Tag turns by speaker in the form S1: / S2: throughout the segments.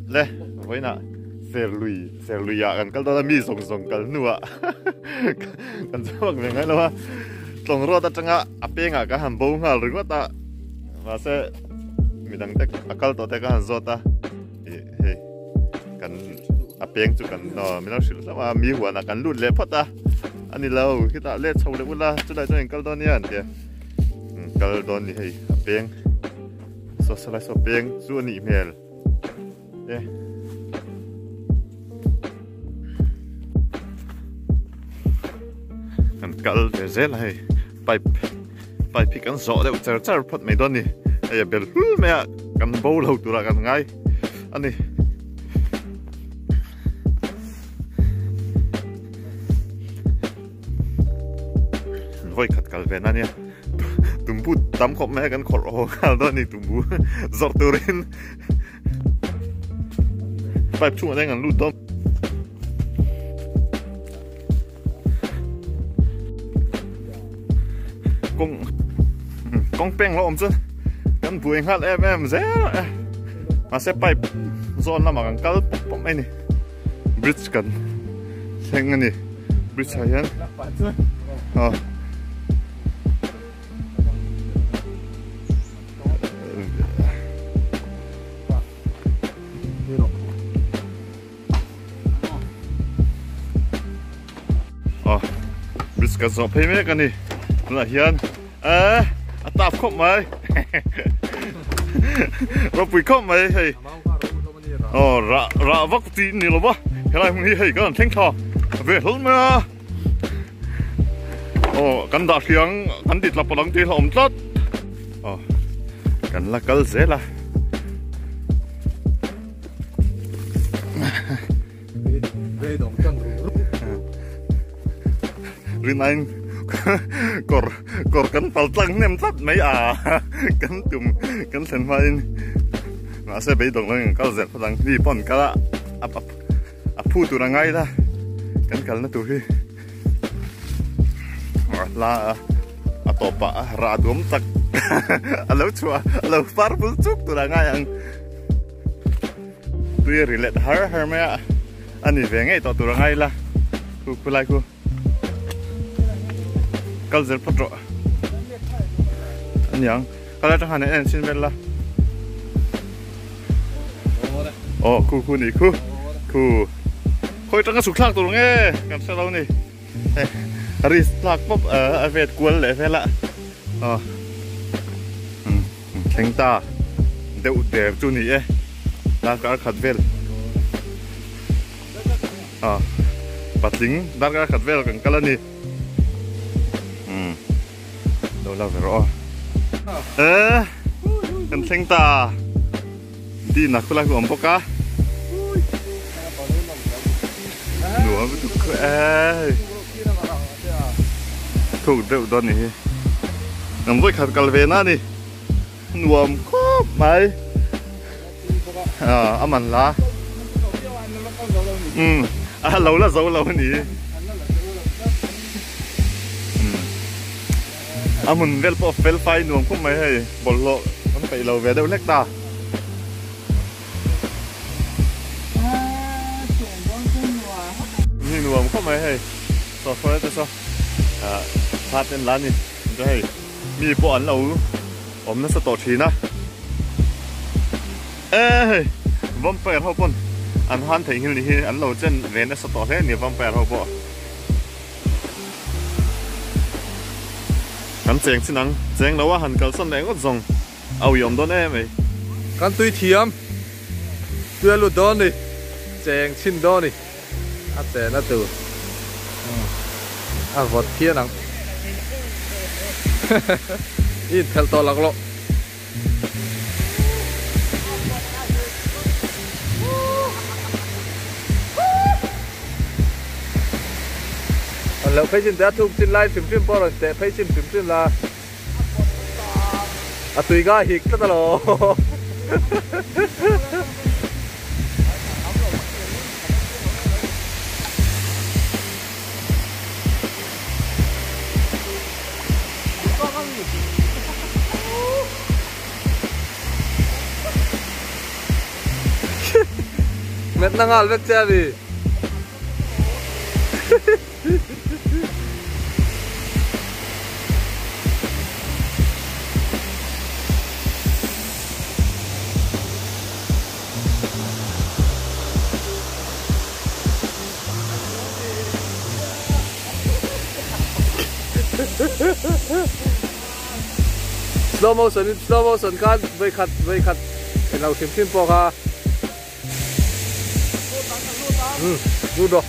S1: Le vawiinah Serlui Serluiah kan kal dawn a mi zawng zawng kal hnuah kan chhuak ve ngai lo a tlawng road atanga a pengah ka han bo nghal ringawt a mahse midang te a kal tawh te ka han zawt a ih hei kan a peng chu kan aw min lo hrilh hlauh a mi huanah kan lut leh phawt a a ni lo khitah let chho leh ula chulai chuan in kal dawn nia an ti a kal dawn ni hei a peng saw salai saw peng chu a nih hmel. E. Kan kal ve zel a hei pipe pipe hi kan zawh deuh char char phawt mai dawn ni hei a bel hlul mai a kan bo lo turah kan ngai a ni. Vawi khat kal ve na nia tumbu tam khawp mai a kan khawrh haw nghal dawn a ni tumbu zawrh turin pipe chhungah te hian kan lut dawn. Kawng kawng peng lo awm chu kan buai nghal em em zel a mahse pipe zawn lamah kan kal pawp pawp mai a ni bridge kan thleng a ni. Bridge ah hian aw aw bridge kan zawh phei mek a ni tunah hian eh a tap khawp mai ropui khawp mai hei Aw rah rah vak tih ni lo va helai hmun hi hei kan han thleng thla ve hlawlh mai a aw kan dah hriang kan ti tla pawh ang tih a awm tlat aw kan la kal zel a. Rinain kawr kawr kan pal tlang hnem tlat mai a kan tum kan thlen hmain mahse beidawng lo in kal zel phawt ang mi pawn kal a a phu tur a ngai la kan kalna tur hi a hla a a tawpah rah duam tak a lo chhuah a lo far bul chuk tur a ngai ang. Tui a ri let har har mai a, a ni ve ngei tawh tur a ngai la, khu khu lai khu kal zel phawt rawh a niang kal atang han en chin vel la aw khu khu ni khu khu khawi atanga chhuk thlak tur nge kan hre lo ni hei risk thlak pawp a vet kual leh vel a aw. Thleng ta deuh der chu ni e darkar khat vel ah patling darkar khat vel kan kal a ni umm lo la ve rawh aw e kan thleng ta dina khulai hu awm bawk a nuam lutuk e thuk deuh dawn ni hi kan vawi khat kal ve na ni nuam khawp mai a man la umm a lo la zo lo a ni a hmun vel pawh fel fai nuam khawp mai hei bawlhhlawh kan peih lo ve deuh hlek ta. Ni nuam khawp mai hei saw hruai te saw ah thla ten la ni chuan hei mi pawh an lo awm nasa tawh thin a e hei vampire ho pawn an han theihnghilh ni hi an lo chen ve nasa tawh hle a ni vampire ho pawh kan cheng chin ang cheng lo a han kalsan leh ngawt zawng. A uiawm dawn em ei.
S2: Kan tui thiam. Tui a lut dawn ni. Cheng chhin dawn ni. A chen a tur. A vawt phian ang. I inthelh tawh lak loh. An loh phei chin te a thuk chin lai hrim hrim pawh rawn teh phei chin hrim hrim la. A tui ga hik tlat alo. Met na ngal vek che a mi. Slow motion in slow motion khan vei khat vei khat englo hrim hrim pawh kha umm lut rawh.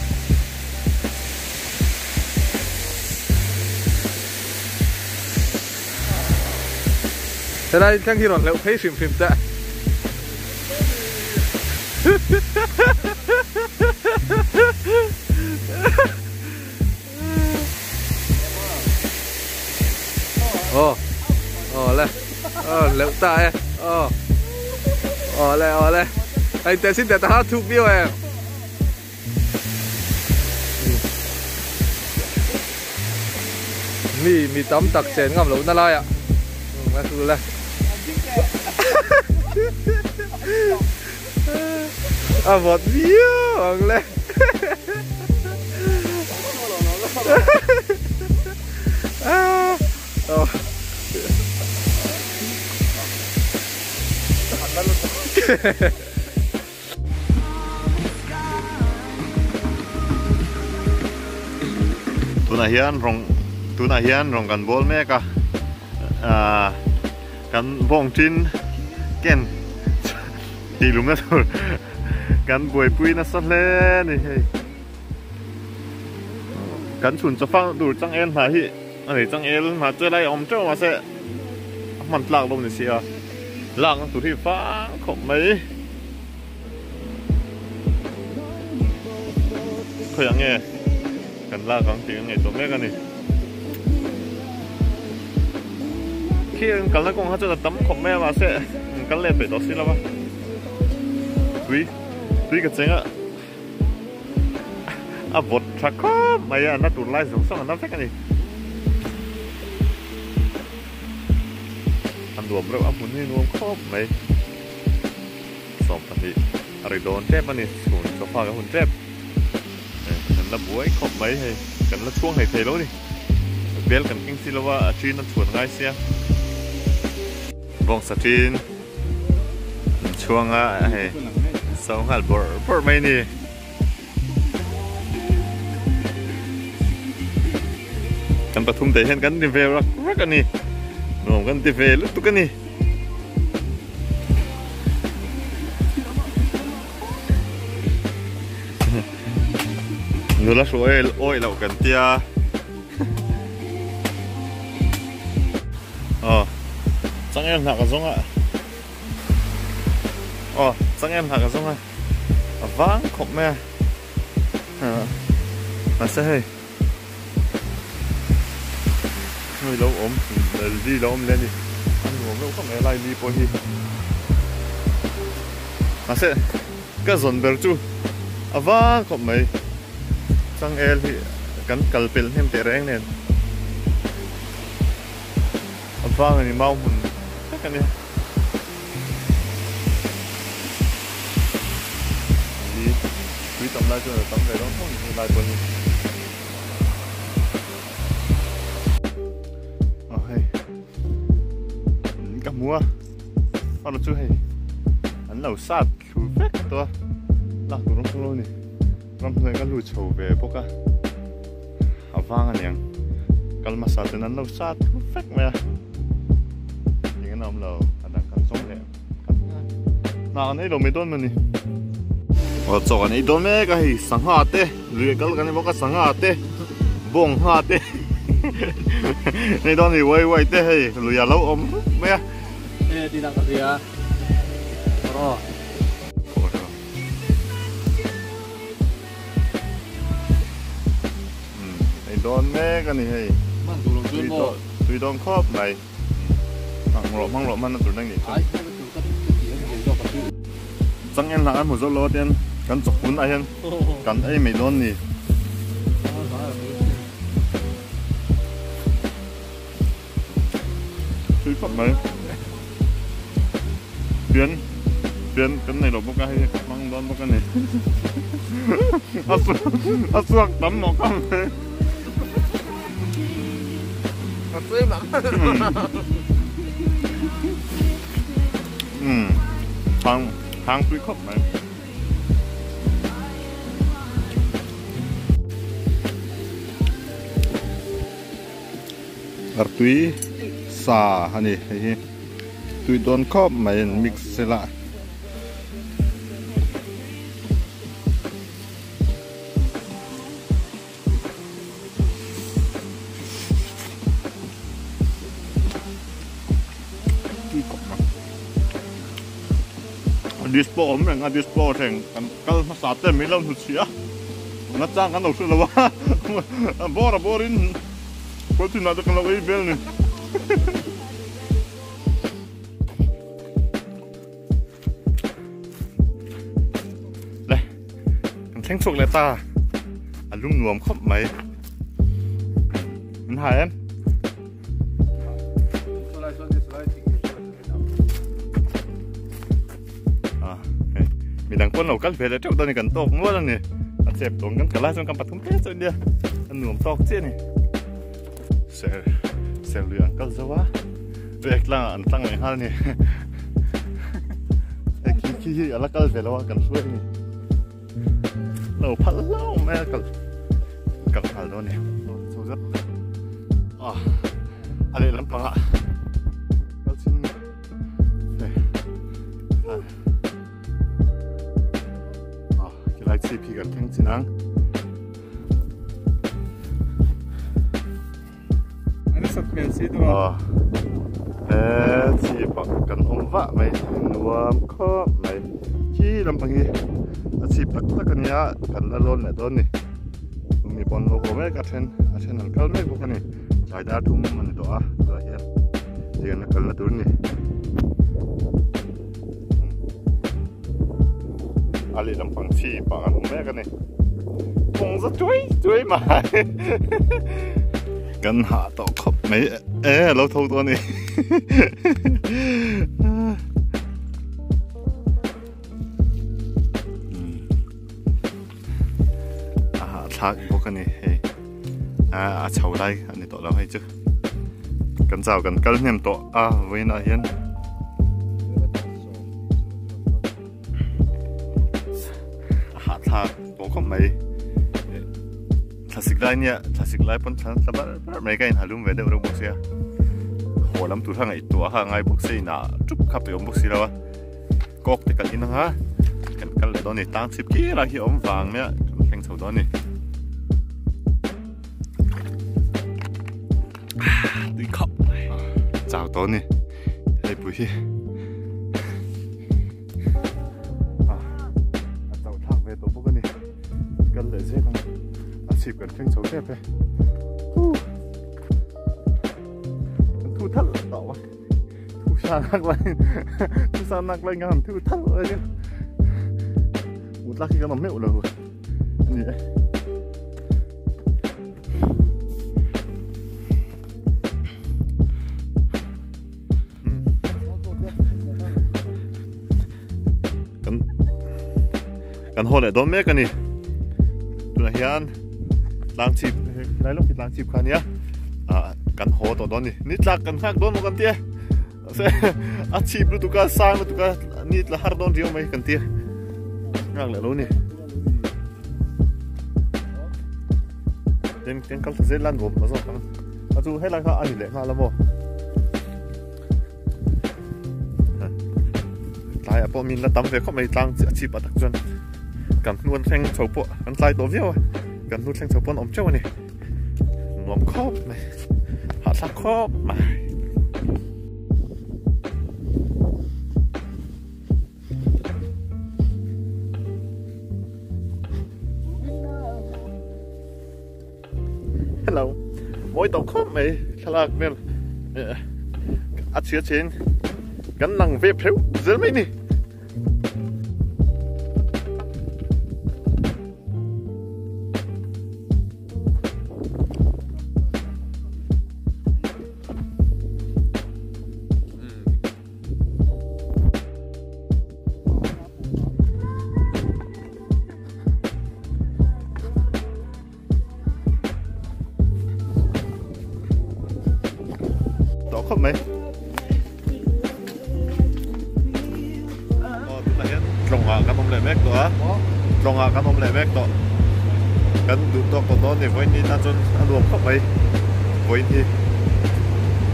S2: Helai thleng hi rawn hleuh phei hrim hrim teh. Aw aw le aw leuh ta e aw aw le aw le hei teh sin teh ta kha thuk viau em. Mi mi tam tak chen ngam loh na lai ah a tul e. A vawt viau ang le.
S1: Tunah hian rawng tunah hian rawng kan bawl mek a ahh kan bawng tin ken tih lumna tur kan buaipui nasa hle a ni hei kan chhun chaw fang tur changel hnah hi a ni changel hnah chu helai a awm teuh mahse a hman tlak lo ni sia lakna tur hi fang khawp mai. Khawiah nge kan lak ang tih ka ngaihtuah mek a ni. Khi an kalna kawng kha chuan a tam khawp mai a mahse an kal let peih tawh si lo va. Tui tui ka cheng a a vawt tha khawp mai a na tur lai zawng zawng a na vek a ni. A nuam reuh a hmun hi nuam khawp mai. 12 a ri dawn tep a ni chhun sofa ka hun tep kan la buai khawp mai hei kan la chhuang hlei thei lo ni bel kan keng si lo a a ṭin a chhuan ngai sia bawngsa ṭin an chhuang a hei so nghal bawrh bawrh mai ni kan pathum te hian kan ni ve rak rak a ni nuam kan ti ve lutuk a ni. Nula hruai awih loh kan tia aw changel hnah ka zawng a aw changel hnah ka zawng a a vang khawp mai a mahse hei Hei lo awm li lo awm leh a ni a nuam reuh khawp mai a lai li pawh hi mahse ka zawn ber chu a vang khawp mai changel hi kan kal pelh hnem teh reng nen a vang a ni mau hmun vek a nia. Li tui tam lai chuan a tam ve dawn tho ni helai pawh hi. Aw hei ka hmu a erawh chu hei an lo sat thlu vek tawh a lak tur awm lo a ni ramhnuai ka lut chho ve bawk a a vang aniang kal hmasa ten an lo sat thlu vek mai a eng an awm lo a dang kan zawng leh hna an ei lo mai dawn mawni aw chaw kan ei dawn mek a hei sangha te lui kal kan ni bawk a sangha te bawngha te nei dawn a ni uai uai te hei lui a lo awm rup mai a
S2: e ti dak ka hria rawh
S1: Ei dawn mek a ni hei tui dawn khawp mai hmang rawh hmang rawh hman na tur dang nih chuan changel hnah an hmu zawk lo a tian kan chawhun ah hian kan ei mai dawn ni. Tui khawp mai. Pian. Fian kan nei lo bawk a hei ka hmang dawn bawk a ni. A a chhuak tam mawh khawp mai.
S2: A tui mah
S1: Umm hang hang tui khawp mai. Artui sa a ni hei hi tui dawn khawp mai an mix sela. Tui khawp mai dispo awm reng a dispo thleng kan kal hmasa te mai lo hnu chhia na chang kan lo hre lo a bawr a bawr in kawlthin ah te kan lo ei vel ni. Le kan thleng chhuak leh ta a lung nuam khawp mai an hai em. Midang pawn lo kal ve leh teuh dawn ni kan tawk nual a ni a chep tawn kan kal a chuan kan pathum te chuan nia a nuam tawk chiah a ni ser ser lui an kal zo a rek tlang ah an tlang leh nghal a ni hei khi khi hi a la kal ve lo a kan hruai a ni lo phal hlauh mai a kal kal nghal dawn a ni a lehlam pangah kal chin Khilai chhip hi kan thleng chin ang.
S2: An sat hmel si tu a.
S1: He chhip ah kan awm vah mai nuam khawp mai. Khi lampang hi a chhip tak tak a nia kan la lawn leh dawn ni. Mi pawn lo haw mek a then a then an kal mek bawk a ni. Tlai dar thum a ni tawh a tunah hian tiang a kalna tur a ni. A lehlam pang chhi pah an awm mek a ni. Kawng za tuai tuai mai. Kan hah tawh khawp mai e a lo tho tawh a ni. A hahthlak bawk a ni hei a chho lai a ni tawh lo hei chu kan chau kan kal hnem tawh a vawiinah hian a hahthlak tawh khawp mai thlasik lai nia thlasik lai pawn thla thla bar bar mai ka inhalum ve deuh reuh bawk sia haw lam tur kha ngaihtuah kha a ngai bawk sia inah tup kha pe awm bawk si lo a. Kawk te kan in anga kan kal leh dawn a ni tlang chhip khi lai hi a awm vang mai a kan thleng chho dawn a ni tui khawp mai chau tawh a ni hei pui hi a chauh thlak ve tawh bawk a ni kal leh zel ang a chhip kan thleng chho tep e kan thu thalh tawh a. Thu sa nak lai thu sa nak lai nga han thu thal lai chu mut lak hi kan awm meuh lo a ni e. Kan kan haw leh dawn mek a ni tunah hian tlang chhip lai lawk hi tlang chhip kha a nia ah kan haw tawh dawn a ni ni tlak kan nghak dawn maw kan tia mahse a chhip lutuk a sang lutuk a ni tla har dawn riau mai kan tia nghak leh lo a ni tin tin kal ta zel lan nuam zawk ang a chu helai kha a ni leh nghal a maw. Tlaiah pawh min la tam ve khawp mai tlang a chhip ah tak chuan kan hnu an thleng chho pawh an tlai tawh viau a kan hnu thleng chho pawh an awm teuh a ni nuam khawp mai hahthlak khawp mai. Hello mawi tawh khawp mai thlalak vel a chhia chhin kan lang ve pheuh zel mai ni. tawh khawp mai. Aw tunah hian tlawngah kan awm leh mek tawh a, tlawngah kan awm leh mek tawh. Kan duh tawk tawh dawn a ni vawiin ni tan chuan a nuam khawp mai vawiin hi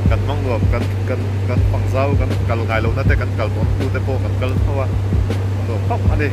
S1: kan hmang nuam kan kan kan pangzau kan kal ngai lohna te kan kal tawn hnu te pawh kan kal tho a, a nuam khawp a ni.